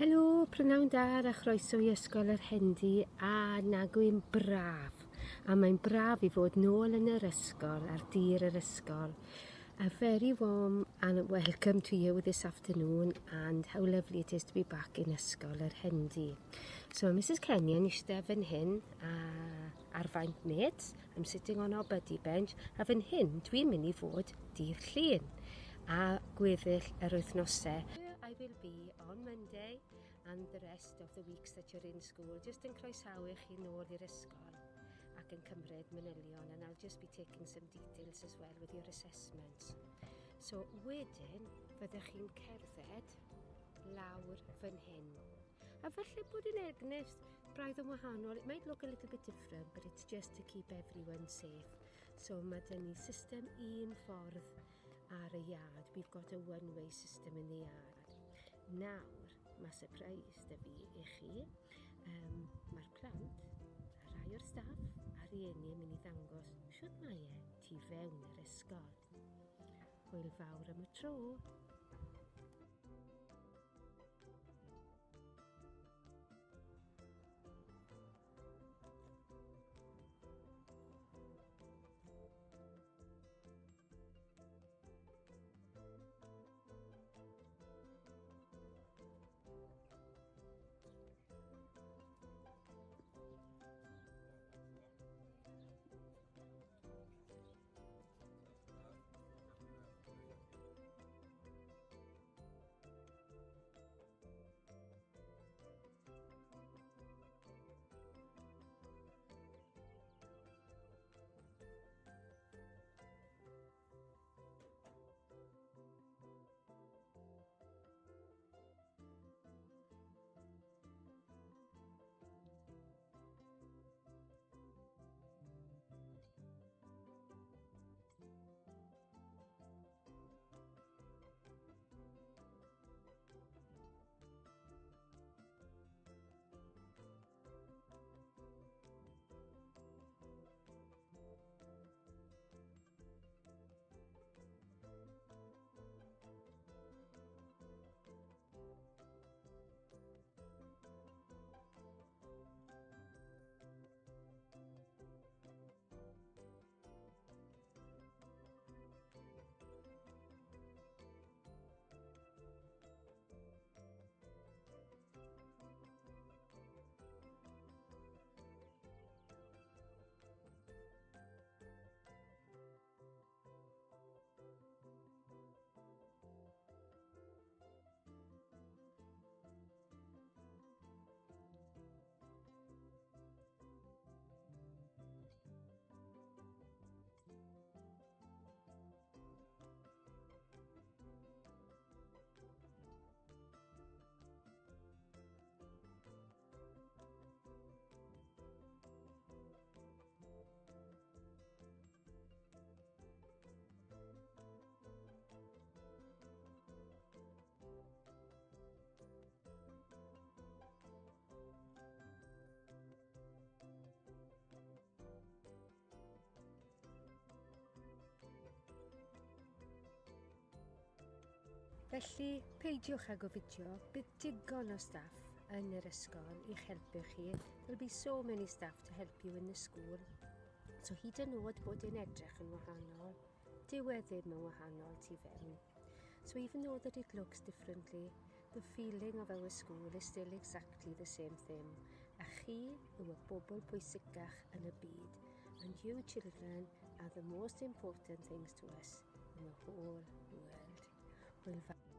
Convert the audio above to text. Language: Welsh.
Helo, prynawn da a chroeso i Ysgol yr Hendy a nagwy'n braf. A mae'n braf i fod nôl yn yr ysgol, ar dir yr ysgol. A very warm and welcome to you this afternoon and how lovely it is to be back in Ysgol yr Hendy. So Mrs Kenny yn eistedd fan hyn a ar fainc mêts. I'm sitting on our buddy bench a fan hyn dwi'n mynd i fod dydd Llun a gweddill yr wythnosau. I will be on Monday and the rest of the weeks that you're in school, just yn croesawu chi nôl i'r ysgol ac yn cymryd manylion and I'll just be taking some details as well with your assessments. So wedyn fyddech chi'n cerdded lawr fan hyn. A falle bod yn edrych braidd yn wahanol. It might look a little bit different, but it's just to keep everyone safe. So mae dyn ni system un ffordd ar y iard. We've got a one-way system in the yard. Nawr, mae surprise 'da fi i chi. Mae'r plant, a rhai o'r staff a rhieni yn mynd i ddangos shwt mae e tu fewn yr ysgol. Hwyl fawr am y tro! Felly, peidiwch â gofidio, bydd digon o staff yn yr ysgol i'ch helpu chi. There'll be so many staff to help you in the school. So hyd yn oed bod e'n edrych yn wahanol, dyw e ddim yn wahanol tu fewn. So even though that it looks differently, the feeling of our school is still exactly the same thing. A chi yw y bobl pwysicach yn y byd. And you children are the most important things to us in the whole world. Hwyl fawr.